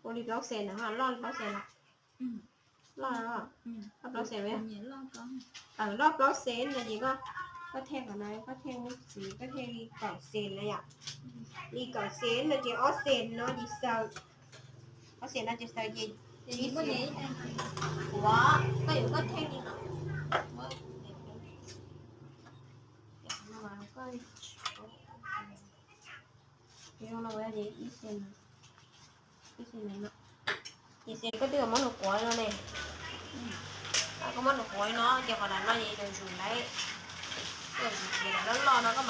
Ua li plaub xees na, loj li plaub xees na. Loj, loj plaub xees, loj plaub xees no ces koj, koj thej qhov no, koj thej lub txiv, koj thej li kaum xees na yom. Li kaum xees no ces ob xees no ces xaws, ob xees no ces xaws ces, ua, koj yuav koj thej li no, ces xaws koj twb muab nws quav no ne. Koj muab nws quav no ces qhov no ces nws zus lawm, loj loj no koj